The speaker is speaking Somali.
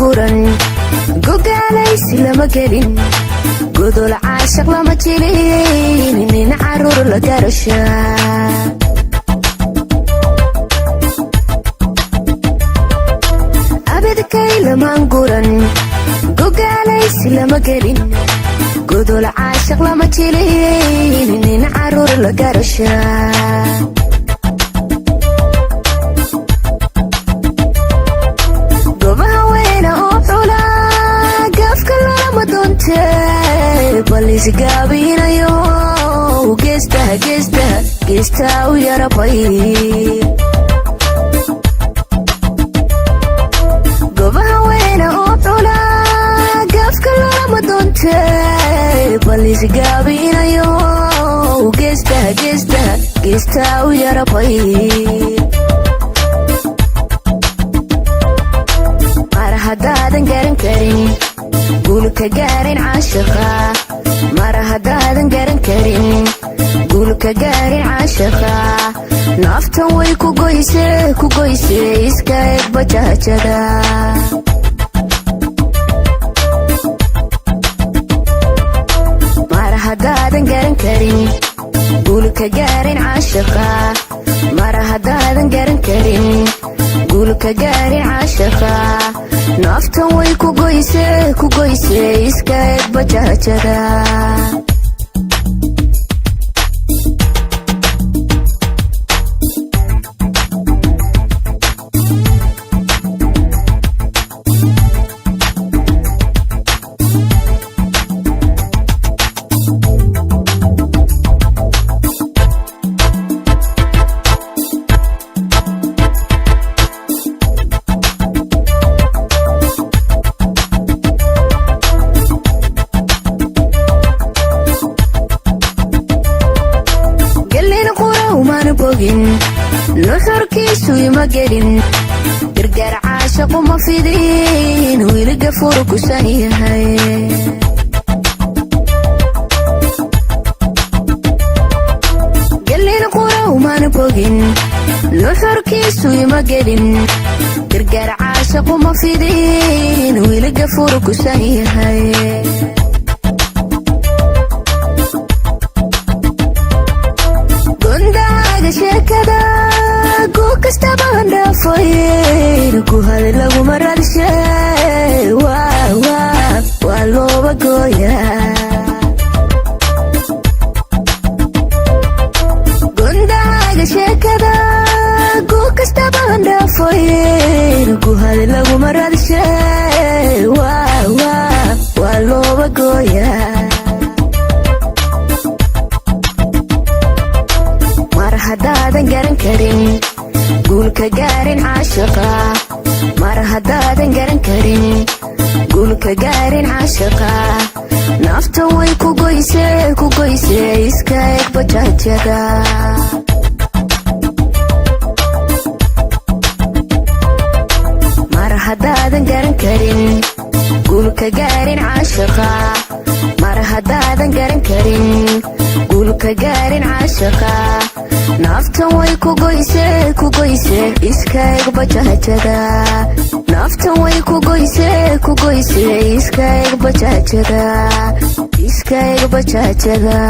guran, gogaalaysi lama gelin, godol caashaq lama jilin, nin caruur la garasha. Abidkay lamaan guran, gogaalaysi lama gelin, godol caashaq lama jilin, nin caruur la garasha. Gobaha weyna oo xula gaafka lama doonte, bal isgaabinayo, geestaha geestaha geestaa u yarabay. Gobaha weyna oo xula gaafka lama doonte, bal isgaabinayo, geestaha geestaha geestaa u yarabay. Mar haddaadan garan karin guulka gaarin caashaqa, mar haddaadan garan karin guulka gaarin caashaqa, naaftan way ku goyse, ku goyse, iska eg bajaajada. Mar haddaadan garan karin guulka gaarin caashaqa, mar haddaadan garan karin guulka gaarin caashaqa, naaftan way ku goyse, ku goyse, iska eg bajaajada. Gelin qura umana bogin, nuxurkiisu ima gelin, gargaar caashaqu ma fidin, wiliga furu kusan yahay. Gelin qura umana bogin, nuxurkiisu ima gelin, gargaar caashaqu ma fidin, wiliga furu kusan yahay. Gondaaga sheekada guu kastaba handhaafayn, ku hada laguma radshe, waa looba gooyaa. Gondaaga sheekada guu kastaba handhaafayn, ku hada laguma radshe, waa looba gooyaa. Mar haddaadan garan karin guulka gaarin caashaqa, mar haddaadan garan karin guulka gaarin caashaqa, naaftan way ku goyse, ku goyse, iska eg bajaajada. Mar haddaadan garan karin guulka gaarin caashaqa, mar haddaadan garan karin guulka gaarin caashaqa, naaftan way ku goyse, ku goyse, iska eg bajaajada. Naaftan way ku goyse, ku goyse, iska eg bajaajada, iska eg bajaajada.